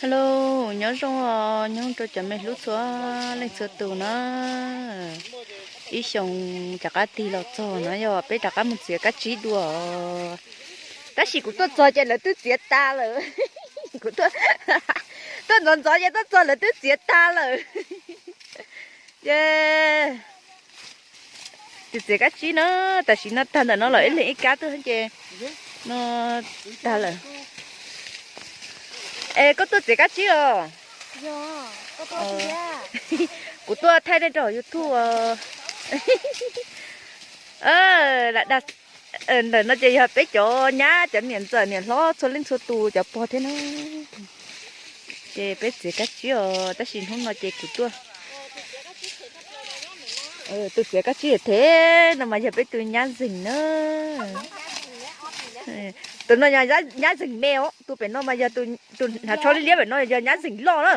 Hello, nyob zoo os, nyob zoo rau cov me hlub txhua leej txhua tus na. Ib xyoos rov qab tig los txog no yog peb rov qab mus txiav kab tsib dua. Tab sis kuv tuaj txog ces lawv twb txiav tas lawm. Kuv tuaj, tuaj ntxov ntxov ces tuaj txog lawv twb txiav tas lawm. Ces tus txiav kab tsib na, tam sim no tag ntawm no los ib leeg ib kab tuaj ces no tag lawm. Es koj tuaj txiav kab tsib os? Kuv tuaj thaij nej rau hauv YouTube. Lam dag, ntawm no ces yog peb cov nyab cov niam ntxawm niam hlob txhua leej txhua tus cov pog thiab na. Ces peb txiav kab tsib os, tab sis hnub no ces kuv tuaj, tus txiav kab tsib them no mas yog peb tus nyab zeeg na. Tus no yog nyab zeeg me os, tus pem no mas yog tus hnav tsho liab liab pem no yog nyab zeeg loj na.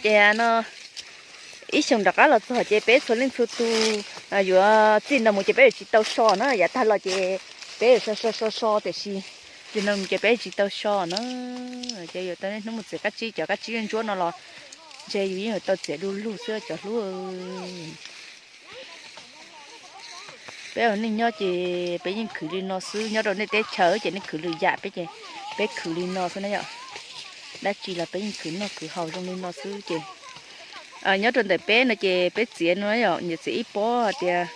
Ces no ib xyoos rov qab los txog ces peb txhua leej txhua tus yuav txij no mus ces peb yuav tsis tau so na, yav tag los ces peb yuav so so so so tiam sis txij no mus ces peb tsis tau so na. Ces yuav tau niaj hnub mus txiav kab tsib, cov kab tsib ntsuab no los ntshe yus yeej yuav tau txiav du lug xwb cov hlub. Peb ua neej nyob ces peb yeej khwv li no xwb, nyob rau nej teb chaws ces nej khwv lwm yam, peb ces peb khwv li no xwb na yom. Dab tsi los peb yeej khwv noj khwv haus zoo li no xwb ces nyob rau ntawm peb no ces peb txiav no yom, nyiam txiav ib pob hais tias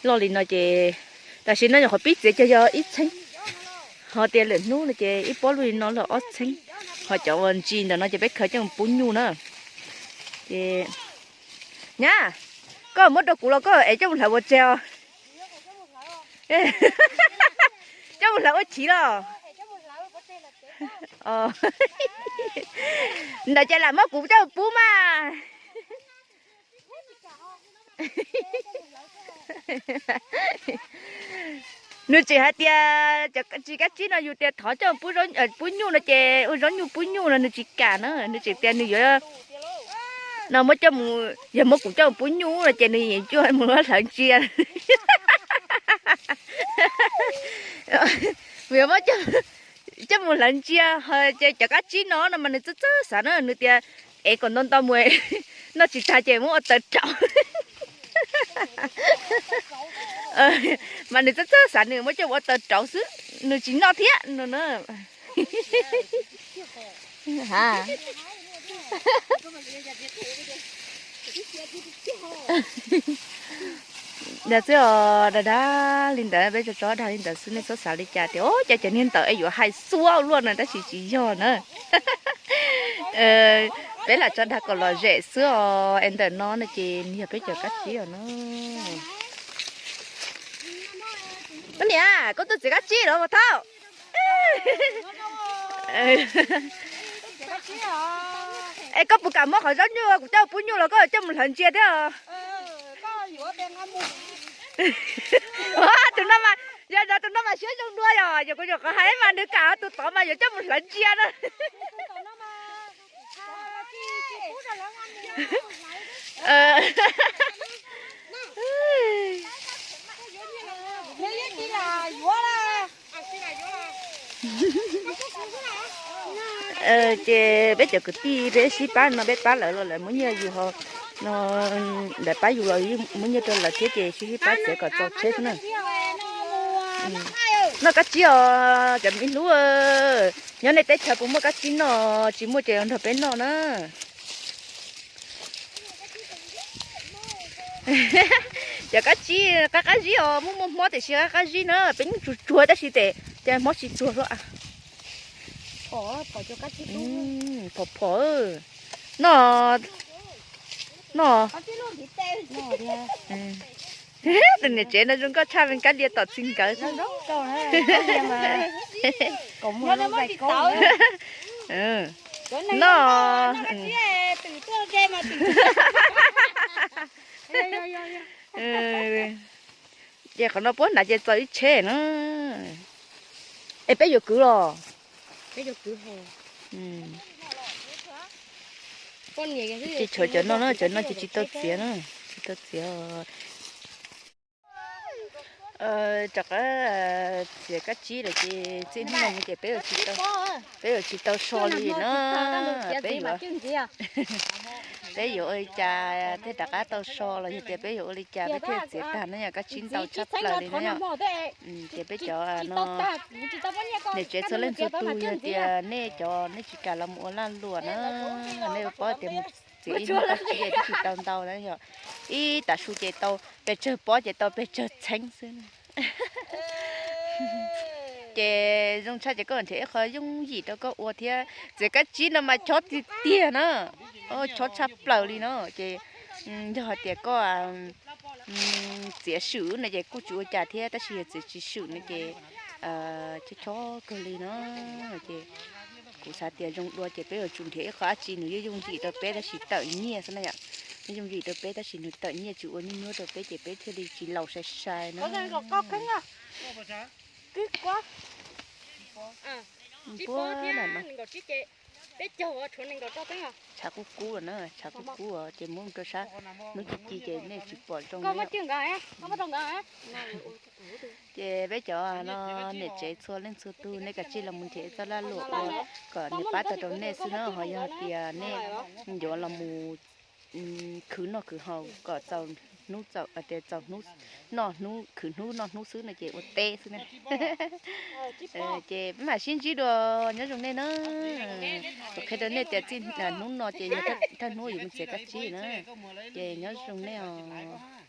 loj li no ces tam sim no nyuam qhuav pib txiav ces yog ib txheeb, ho tias lwm hnub no ces ib pob luaj li no los ob txheeb, ho cov uas ntsis ntawm no ces peb khaws coj mus pub nyuj na. Ces nyab, koj muab rau kuv los koj ev coj mus hlawv ua tseg os. Coj mus hlawv ua chiv los? Ntawd ces lam muab kuv coj mus pub mas. Nws tseem hais tias cov tsis kab tsib no yus tias thov coj pub nyuj no ces ua zaub nyuj pub nyuj no nws tsis kam na, nws tseem tias nws yuav no muab coj mus, yog muab kuv coj mus pub nyuj no ces nws yeej coj mus hlawv ntsia. Yuav muab coj mus hlawv ntsia, ces cov kab tsib no no mas nws txawj txawj xav na, nws tias ev kom ntau ntau mus, noj tsis tag ces muab ua taws rauv. Mas nws txawj txawj xav nws muab coj mus ua taws rauv xwb, nws tsis noj thiab no na. Yog xwb os, dag dag li ntawd, peb tso tso dag li ntawd xwb, nej txhob xav li cas tias o cas cov niag ntawd es yuav hais xuav luaj na, tab sis tsis yog na. Peb lam tso dag kom lom zem xwb os, es ntawm no no ces nws yog peb cov kab tsib os na. Koj niam, koj tuaj txiav kab tsib los mas thaub. Es koj puas kam muab qhov zaub nyuj kuv coj pub nyuj los koj coj mus hlawv ntsia thiab os? Tus no mas, yog tus no mas siab zoo dua yog, yog kuv nyuam qhuav hais mas nws kam, tus tod mas yuav coj mus hlawv ntsia na. Ces peb cov kwv tij peb sib pab no, peb pab lawv los lawv muab nyiaj yus ho, no lawv pab yus los muab nyiaj rau lawv thiab ces sib sib pab txiav kom txaus tsheb xwb na. Noj kab tsib os cov me hlub, nyob nej teb chaws puas muaj kab tsib noj, tsis muaj ces los nrog peb noj na. Cov kab tsib qab qab zib os, muaj muaj hmob tiam sis qab qab zib na, peb yeej tsuag tsuag tab sis tes cas hmob tsis tsuag luaj. Phom phom, noj, noj. Tus niam tsev no zoo nkauj tshaj, me kab lia tom txi nkawd. Noj. Ces qhov no puab hnav ces txaus ib tsheb na. Es peb yuav kwv los? Tsis tshuav cov no na, cov no ces tsis tau txiav na, tsis tau txiav. Rov qab txiav kab tsib lawm ces txij hnub no mus ces peb yuav tsis tau, peb yuav tsis tau so li na. Peb yuav, peb yuav ua li cas thiaj rov qab tau so los yog tias peb yuav ua li cas peb thiaj txiav tag na yom, kab tsib ntau tshaj plaws li na yom. Ces peb cov no, niam tsev txhua leej txhua tus yog tias nej cov nej tsis kam los mus ua lag luam na, nej paub tias mus txiav ib hnub kab tsib twb tsis tau ntau na yom. Ib tav su ces tau pes tsawg pob ces tau pes tsawg txheeb xwb. Ces zoo tshaj ces koj nrhiav ib qho yooj yim rau koj ua thiab. Txiav kab tsib no mas chob tiag tiag na, chob tshaj plaws li no. Ces yog hais tias koj txiav swm no ces kuj tsis ua cas thiab, tab sis yog txiav tsis swm no ces chob chob kawg li no. Ces kuv xav tias zoo dua ces peb yuav tsum nrhiav ib qho dab tsi nws yooj yooj yim rau peb tab sis tawm nyiaj xwb na yom. Yooj yooj yim rau peb tab sis nws tawm nyiaj tsis ua nyuaj nyuaj rau peb ces peb thiaj li tsis laus sai sai na. Npua na, tshav kub kub na, tshav kub kub ces muab rau sab hnub ci ci ces nej tsis pom zoo. Ces peb cov no niam tsev txhua leej txhua tus nej kav tsij los mus nrhiav txoj lag luam ua kom nws pab tau rau nej xwb na, ho yog tias nej yuav los mus khwv noj khwv haus kom txaus hnub txaus, txaus hnub noj hnub, khwv hnub noj hnub xwb no ces ua teb xwb na. Ces peb mam sib ntsib dua, nyob zoo nej na. Kuv qhia rau nej tias txij hnub no ces yog thawj hnub yuav mus txiav kab tsib na, ces nyob zoo nej os.